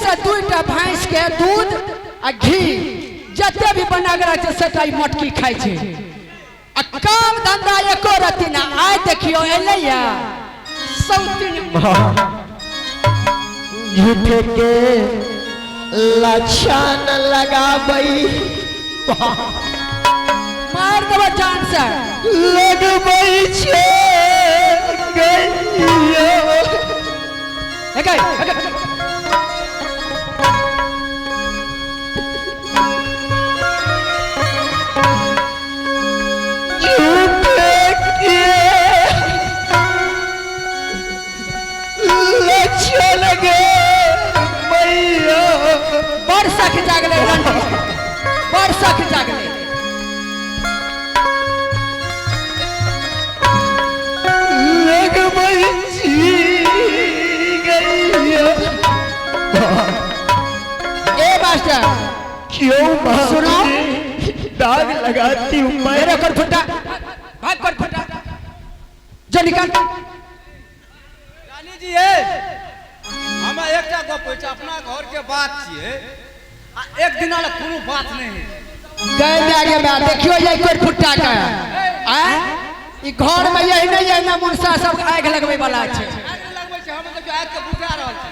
से 2टा भैंस के दूध आ घी जते भी बना के रखे सेटा ई मटकी खाइ छै। आ काम धंधा एको रति ना। आइ देखियो एलैया सौतीन झूठे के लक्षण लगाबई मार देबो जान से लगबै छै गैया। एकै एकै झूठे के लक्षण गे मैया। बड़ सख जागले रंडी, बड़ सख जागले। लगबै छी गैया। ए मास्टर क्यों माँ सुनो। दाग लगाती हूँ मैं। मेरे कर फुटा भाग कर फुटा जो निकाल। रानी जी हे हमरा एकटा गप होइ छै, अपना घर के बात छियै आ एक दिना लए कोनो बात नहि है। गए में आगे में देखियो ये कर फुटा का आय ई घर में यही नहीं यही ना मुनसा सब आग लगबै वाला छै। आगि लगबै छै, हम देखियौ आगि के बुझा रहल छी।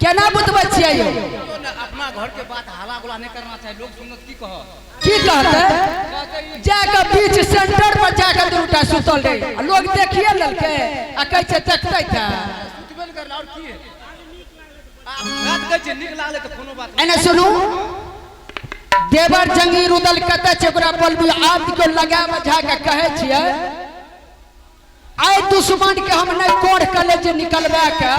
केना बुतबै छियै यौ? देखियौ ने, अपना घर के बात हाला गुला नहि करना चाही, लोग सुनत की कहत? की कहतै? कहतै ई जाके बीच सेंटर पर जाके दूटा सुतल रहे आ लोग देखिए लेलकै आ कहै छै देखतै तऽ सुतबे नहि करल और की हेतै? आ बात कहै छियै नीक लागलै तऽ कोनो बात नहि। एने सुनू, देवर जंगी रुदल कतऽ छै ओकरा बोलबी आब के लगा बझा के कहै छियै आइ दुश्मन के हम नहि कोढ़ कले जे निकलबा के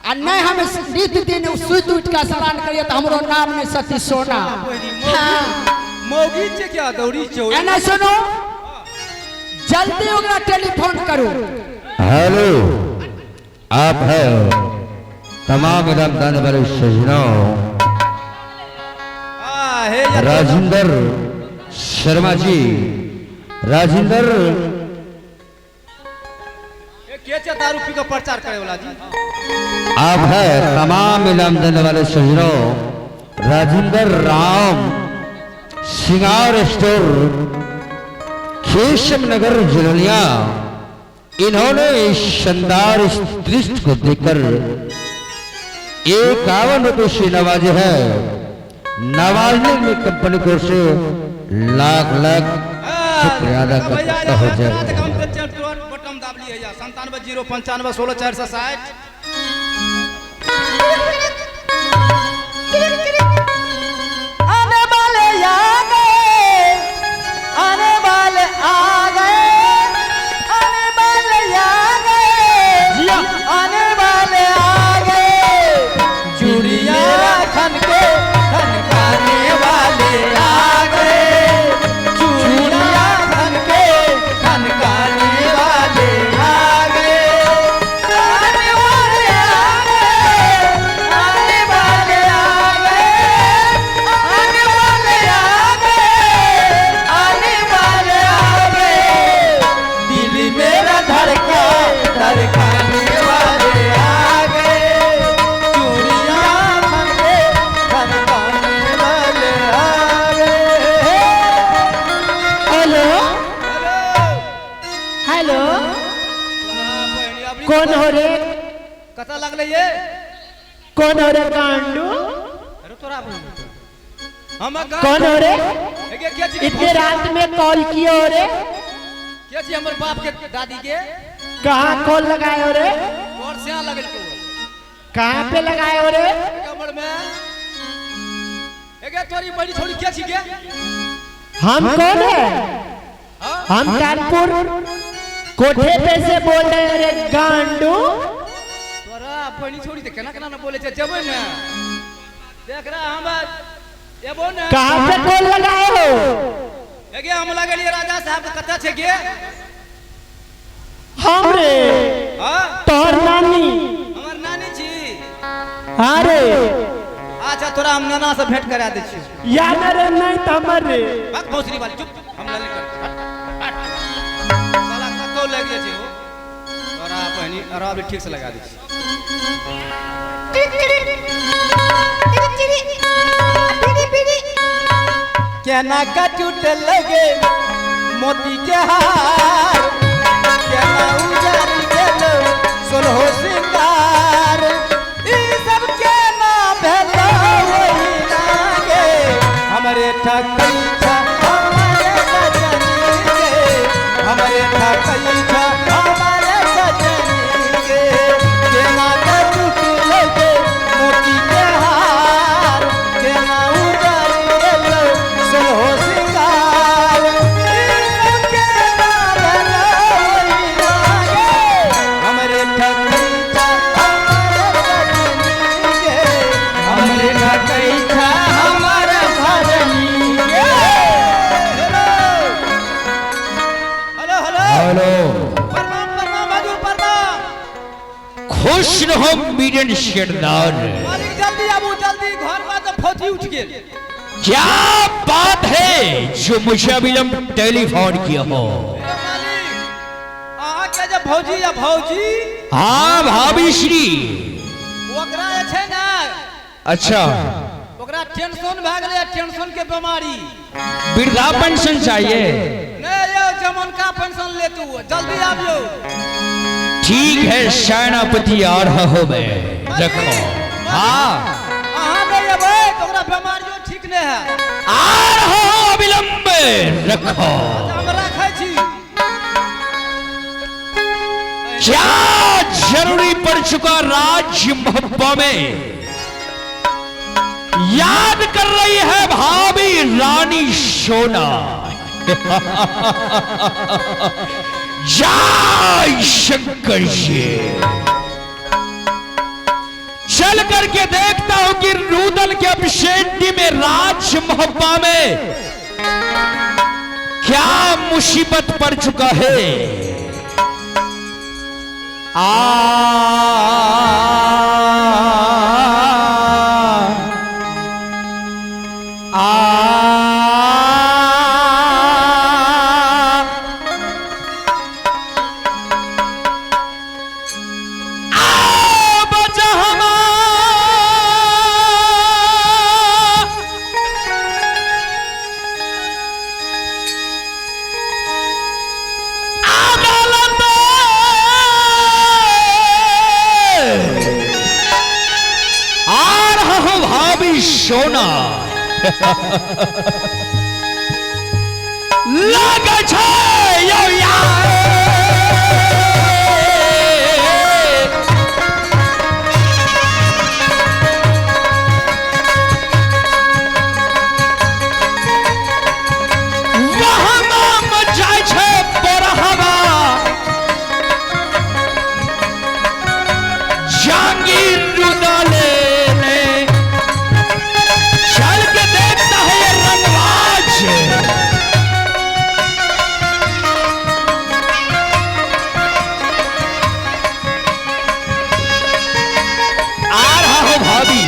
आ नहि हम नित दिन सुति उठि के स्नान करिए तऽ हमरो नाम नहि सती सोना। हाँ। मौगी छै क्या दौड़ी छै? एने सुनू, जल्दी ओकरा टेलीफोन करू। हेलो, आप है तमाम इनाम दाने वाले सजनों, आ हे या राजेंद्र शर्मा जी, राजेंद्र ए, के छै दारू पी के प्रचार करे वाला जी? आप है तमाम इनाम देने वाले सजनों, राजेंद्र राम सिंगार स्टोर खेशम नगर जलोनिया, इन्होंने इस शानदार इस दृश्य को देखकर 51 रुपये से नवाजे है। नवाजने में कंपनी को से लाख लाख शुक्रिया अदा भैया करता हो जाए। बटन दाब लिए भैया 97 0 95 16 460। आने वाले आ गए, आने वाले आ गए, आने वाले आ गए, आने वाले आ गए, चूड़िया खन के खनकाने वाले आ गए, चूड़िया खन के खनकाने वाले आ गए, आने वाले आ गए, आने वाले आ गए, आने वाले आ गए, आने वाले आ गए, दिल मेरा धड़का धड़काने वाले आ गए, चूड़िया खन के खनकाने वाले आ गए। हेलो हेलो, कौन हो रे? कतऽ लगलै ये? कौन हो रे कांडू? अरे तोरा हम कौन हो रे? के छी? इतने रात में कॉल किए हो रे? के छी हमर बाप के दादी के? कहाँ कॉल लगाए हो रे? और से लगल को कहाँ पे लगाए हो रे? कमर में एगे तोरी बड़ी छोरी के छी के? हम कौन है? हां हम कानपुर कोठे पे से बोल रहे हैं रे गांडू। तोरा बड़ी छोरी ते केना केना न बोले छै, जेबै ने देख रहा हम एबो ने। कहाँ पे कॉल लगाए हो? एगे हम लगलिए राजा साहब के कतऽ छै गे? हम रे हां तोहर नानी। हमर नानी छी? हाँ रे। अच्छा तोरा हम नाना से भेंट करा दै छी। या न रे नहीं तो हमर रे। बात भोसड़ी वाली चुप, हम लले कर साला कतौ लागि जाइ छै हो। तोरा बहिनी अरब ठीक से लगा दै छी। केना का टूट लगे मोती के हार, केना उजर गेलो सोलहो सिंगार, ई सब केना भेलो वही लागे, हमरे ठकैछा हमारे सजनी गे, हमरे ठकैछा हमारे सजनी गे, केना का टूट लगे मोती के हार, केना उजर गेलो सोलहो सिंगार, ई सब केना भेलो वही लागे, हमरे ठकैछा हमारे सजनी गे, हमरे ठकैछा हमारे सजनी गे। हेलो हेलो हेलो, प्रणाम प्रणाम हजूर प्रणाम। खुश रहो मीरन सरदार। मालिक जल्दी आबू जल्दी, घर में तो फौजी उठ गेल। क्या बात है जो मुझे अविलंब टेलीफोन किया हो? हे मालिक, अहाँ के जे भौजी या भौजी, हाँ भाभी श्री, ओकरा जे छै ने, अच्छा ओकरा टेंशन भए गेलै, टेंशन के बीमारी। वृद्धा पेंशन चाहिए? नहि यौ, जमनका पेंशन लेतू, जल्दी आबियौ। ठीक है सेनापति, आ रहा हूं मैं, देखो। हाँ अहाँ नहि एबै तऽ ओकरा बीमारियो ठीक नहि है। आ रहा हूं अविलंब, रखो। हम राखै छी। क्या जरूरी पड़ चुका राज्य मोहब्बा में, याद कर रही है भाभी रानी सोना। जय शंकर जी। चल करके देखता हूं कि रूदल के अभिषेक में राज मोहब्बा में क्या मुसीबत पड़ चुका है। आ आ बजहमा अदालत आ रहा हूं भाभी सोना, लग छे यो यार। वहमा जाय छे बरहवा, जांगीर रुदले ने चल के देखता है ये रंगबाज। आ रहा हूं भाभी।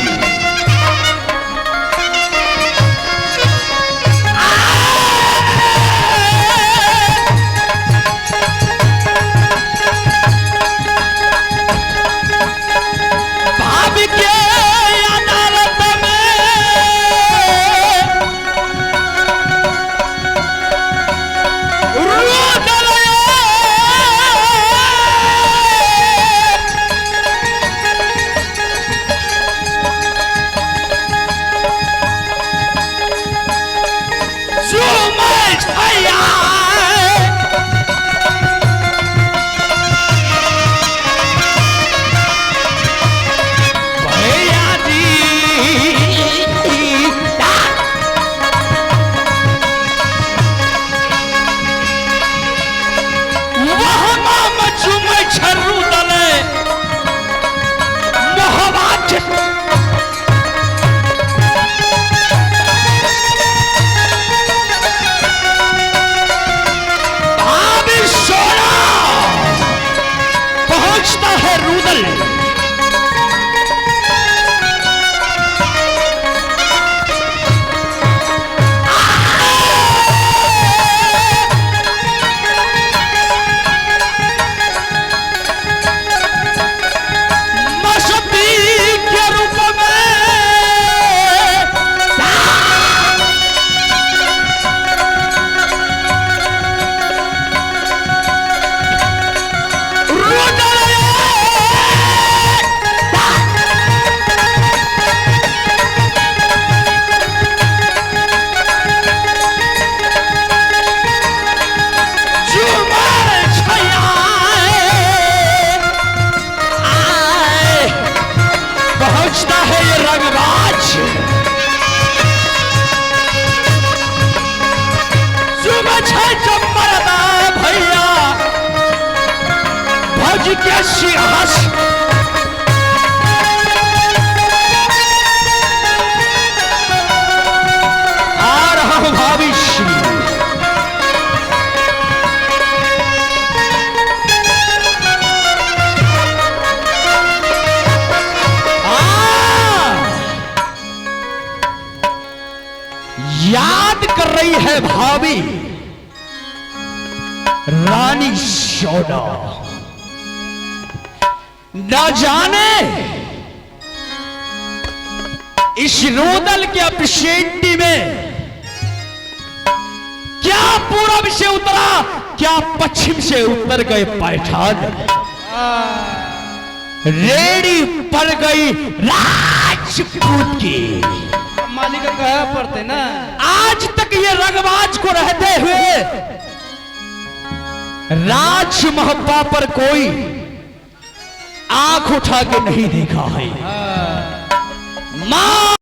के सिंहासन। आ रहा हूं भाभी श्री। याद कर रही है भाभी रानी सोना, न जाने इस रोदल के अभिषेक में क्या पूरब से उतरा, क्या पश्चिम से उतर गए पैठान। रेड़ी पड़ गई राजपूत की। मालिक के कहे पड़ते ना। आज तक ये रंगबाज को रहते हुए राज मोहब्बा पर कोई आंख उठा के नहीं देखा है। मां।